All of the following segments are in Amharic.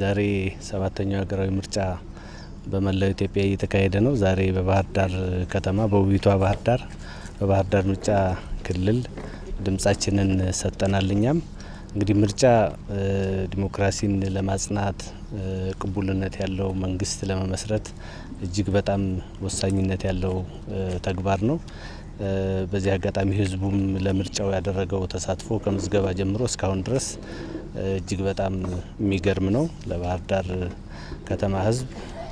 ዛሬ ሰባተኛው ሀገራዊ ምርጫ በመላው ኢትዮጵያ እየተካሄደ ነው። ዛሬ በባህር ዳር ከተማ፣ በውቢቷ ባህር ዳር፣ በባህር ዳር ምርጫ ክልል ድምጻችንን ሰጠናል። እኛም እንግዲህ ምርጫ ዲሞክራሲን ለማጽናት፣ ቅቡልነት ያለው መንግስት ለመመስረት እጅግ በጣም ወሳኝነት ያለው ተግባር ነው። በዚህ አጋጣሚ ህዝቡም ለምርጫው ያደረገው ተሳትፎ ከምዝገባ ጀምሮ እስካሁን ድረስ እጅግ በጣም የሚገርም ነው። ለባህር ዳር ከተማ ህዝብ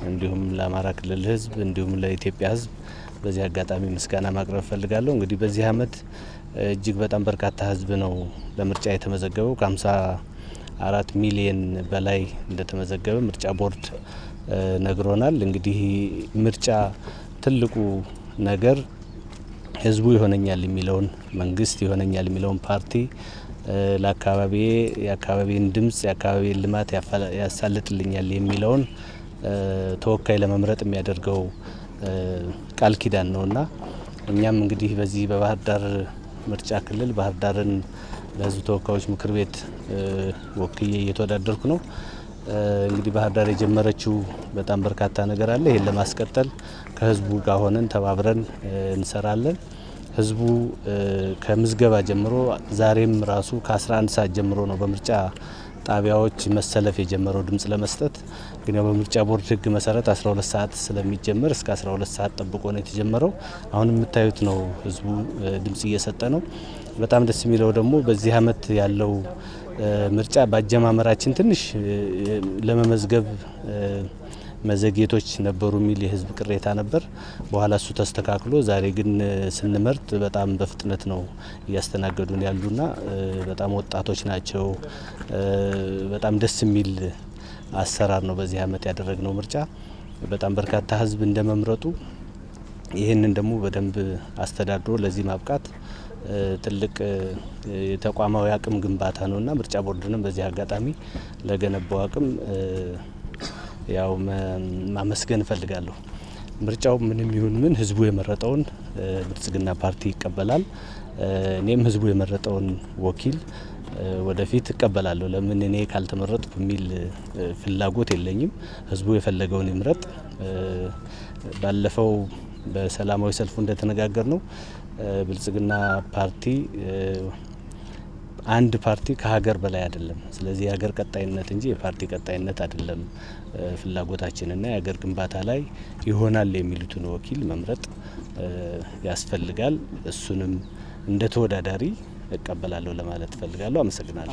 እንዲሁም ለአማራ ክልል ህዝብ እንዲሁም ለኢትዮጵያ ህዝብ በዚህ አጋጣሚ ምስጋና ማቅረብ እፈልጋለሁ። እንግዲህ በዚህ አመት እጅግ በጣም በርካታ ህዝብ ነው ለምርጫ የተመዘገበው። ከ54 ሚሊየን በላይ እንደተመዘገበ ምርጫ ቦርድ ነግሮናል። እንግዲህ ምርጫ ትልቁ ነገር ህዝቡ ይሆነኛል የሚለውን መንግስት፣ ይሆነኛል የሚለውን ፓርቲ፣ ለአካባቢዬ የአካባቢን ድምጽ፣ የአካባቢን ልማት ያሳልጥልኛል የሚለውን ተወካይ ለመምረጥ የሚያደርገው ቃል ኪዳን ነውና እኛም እንግዲህ በዚህ በባህር ዳር ምርጫ ክልል ባህር ዳርን ለህዝብ ተወካዮች ምክር ቤት ወክዬ እየተወዳደርኩ ነው። እንግዲህ ባህር ዳር የጀመረችው በጣም በርካታ ነገር አለ። ይህን ለማስቀጠል ከህዝቡ ጋር ሆነን ተባብረን እንሰራለን። ህዝቡ ከምዝገባ ጀምሮ ዛሬም ራሱ ከ11 ሰዓት ጀምሮ ነው በምርጫ ጣቢያዎች መሰለፍ የጀመረው ድምጽ ለመስጠት። ግን ያው በምርጫ ቦርድ ህግ መሰረት 12 ሰዓት ስለሚጀመር እስከ 12 ሰዓት ጠብቆ ነው የተጀመረው። አሁን የምታዩት ነው፣ ህዝቡ ድምጽ እየሰጠ ነው። በጣም ደስ የሚለው ደግሞ በዚህ አመት ያለው ምርጫ በአጀማመራችን ትንሽ ለመመዝገብ መዘግየቶች ነበሩ የሚል የህዝብ ቅሬታ ነበር። በኋላ እሱ ተስተካክሎ ዛሬ ግን ስንመርጥ በጣም በፍጥነት ነው እያስተናገዱን ያሉና በጣም ወጣቶች ናቸው። በጣም ደስ የሚል አሰራር ነው በዚህ አመት ያደረግነው ምርጫ። በጣም በርካታ ህዝብ እንደመምረጡ ይህንን ደግሞ በደንብ አስተዳድሮ ለዚህ ማብቃት ትልቅ የተቋማዊ አቅም ግንባታ ነውና ምርጫ ቦርድንም በዚህ አጋጣሚ ለገነባው አቅም ያው ማመስገን እፈልጋለሁ። ምርጫው ምንም ይሁን ምን ህዝቡ የመረጠውን ብልጽግና ፓርቲ ይቀበላል። እኔም ህዝቡ የመረጠውን ወኪል ወደፊት እቀበላለሁ። ለምን እኔ ካልተመረጥኩ የሚል ፍላጎት የለኝም። ህዝቡ የፈለገውን ይምረጥ። ባለፈው በሰላማዊ ሰልፉ እንደተነጋገር ነው፣ ብልጽግና ፓርቲ አንድ ፓርቲ ከሀገር በላይ አይደለም። ስለዚህ የሀገር ቀጣይነት እንጂ የፓርቲ ቀጣይነት አይደለም ፍላጎታችንና የሀገር ግንባታ ላይ ይሆናል የሚሉትን ወኪል መምረጥ ያስፈልጋል። እሱንም እንደ ተወዳዳሪ እቀበላለሁ ለማለት እፈልጋለሁ። አመሰግናለሁ።